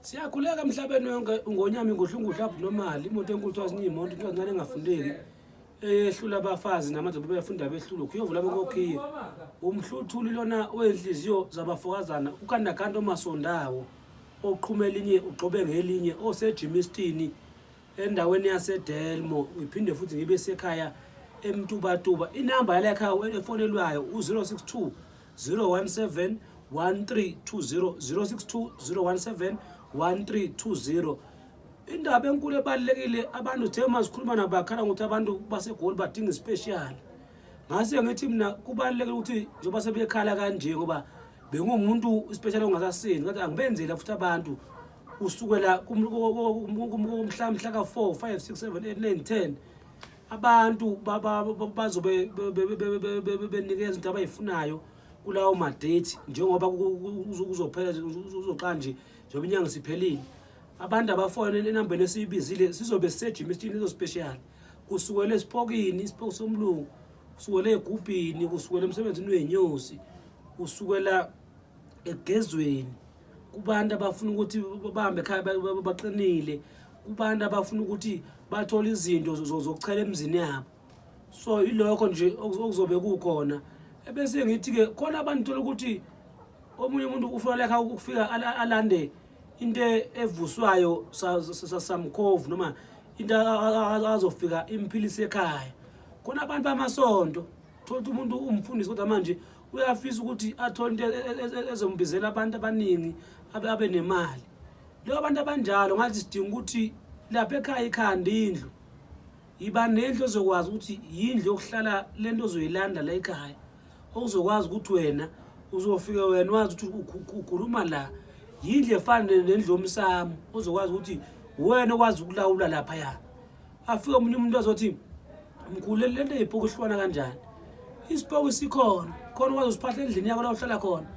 Siyakhuleka emhlabeni wonke ungonyama inguhlunguhlu abnormal imoto enkulu kuthiwa zinye iy'moto kuthiwa zincane engafundeki eyehlula abafazi namadoda beyafunda behlulwa khuyovula benkokhiye umhluthuli lona wenhliziyo zabafokazana ukandakanda omasondawo oqhuma elinye ugxobe ngelinye osejimistini endaweni yasedelmo ngiphinde futhi ngibe sekhaya emtubatuba inamba yala ekhaya efonelwayo u-062 017 1320 062 017 1320. Indaba enkulu ebalulekile, abantu the uma sikhuluma nabo bakhala ngokuthi abantu baseGoli badinga ispecial. Ngase ngithi mina kubalulekile ukuthi njengoba sebekhala kanje, ngoba bengumuntu ispecial ongasasini, ngathi angibenzele futhi abantu kusukela kumhla mhla ka-4 5 6 7 8 9 10 abantu bazobe benikeza into abayifunayo kulawo madate, njengoba kuzophela uzoqala nje njengoba inyanga siphelile. Abantu abafona enambeni esiyibizile sizobe sisejimistini lezo special, kusukela esipokini, isipoki somlungu, kusukela egubhini, kusukela emsebenzini wey'nyosi, kusukela ekugezweni, kubantu abafuna ukuthi bahambe ekhaya baqinile, kubantu abafuna ukuthi bathole izinto zokuchela emzini yabo. So ilokho nje okuzobe kukhona. Ebese ngithi-ke khona abantu thola ukuthi omunye umuntu ufuna lekha ukufika alande into evuswayo samkhovu noma into azofika imphilise ekhaya. Khona abantu bamasonto, thola ukuthi umuntu umfundisi kodwa manje uyafisa ukuthi athole into ezombizela abantu abaningi abe nemali. Leyo abantu abanjalo ngathi sidinga ukuthi lapha ekhaya ikhanda indlu, yiba nendlu ozokwazi ukuthi yindlu yokuhlala lento ozoyilanda la ekhaya, okuzokwazi ukuthi wena uzofike wena wazi ukuthi ukhuluma la. Yindlu efana nendlu yomsamo ozokwazi ukuthi wena okwazi ukulawula laphaya. Afike omunye umuntu azothi, mkhulu, le nto yipoko ihlukana kanjani? Isipoko sikhona khona, ukwazi usiphahla endlini yakho la uhlala khona,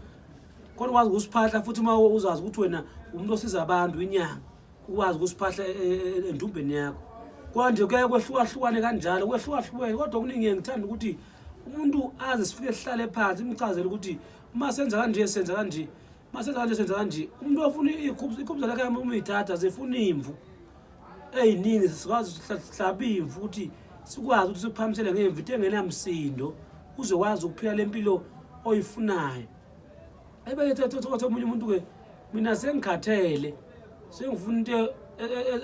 khona ukwazi ukusiphahla futhi uma uzazi ukuthi wena umuntu osiza abantu, inyanga, ukwazi ukusiphahla endumbeni yakho. Kwanje kuyaye kwehlukahlukane kanjalo, kwehlukahlukene, kodwa okuningi ngithanda ukuthi umuntu aze sifike sihlale phansi, imchazele ukuthi uma senza kanje senza kanje, uma senza kanje senza kanje. Umuntu ofuna ikhubhu lakhe uma uyithatha zifuna imvu ey'ningi, sikwazi sihlabe imvu ukuthi sikwazi ukuthi sikuphamisele ngemvu into engenamsindo, uzokwazi ukuphila le mpilo oyifunayo. Ebethe omunye umuntu-ke, mina sengikhathele, sengifuna into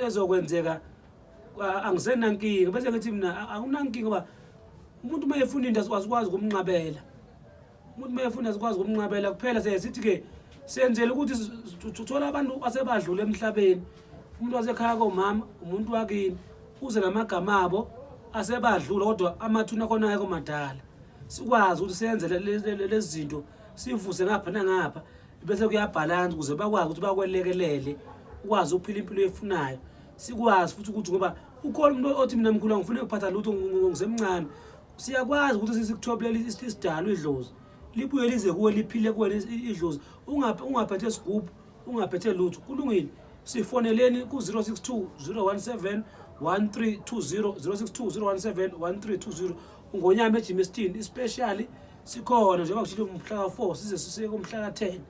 ezokwenzeka, angisenankinga. Bese ngithi mina akunankinga, ngoba umuntu uma efuna into asikwazi ukumnqabela. Umuntu uma efuna asikwazi ukumnqabela, kuphela siye sithi-ke senzele ukuthi uthola abantu asebadlula emhlabeni, umuntu wasekhaya komama, umuntu wakini, uze namagama abo asebadlula kodwa amathuna akhona ayekho madala, sikwazi ukuthi senze lezi zinto, sivuse ngapha nangapha, bese kuyabhalansa ukuze bakwazi ukuthi bakwelekelele ukwazi ukuphila impilo efunayo. Sikwazi futhi ukuthi ngoba ukhona umuntu othi, mina mkhulu angifuni ukuphatha lutho, ngisemncane, siyakwazi ukuthi sikuthobulele isidalo, idlozi libuye lize kuwe, liphile kuwena idlozi, ungaphethe sigubhu, ungaphethe lutho. Kulungile, sifoneleni ku-062 017 1320, 062 017 1320. Ungonyama ejimistini, especially sikhona njengoba kushilo umhla ka-4 size sisiye kumhla ka-10.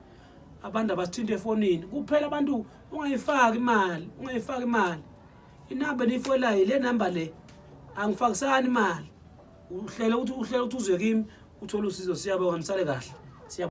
Abantu abasithinte efonini kuphela, abantu ungayifaki imali, ungayifaki imali. Inamba eniyifolayo ile namba le, angifakisani imali. Uhlele ukuthi uze kimi uthole usizo. Siyabonga, nisale kahle.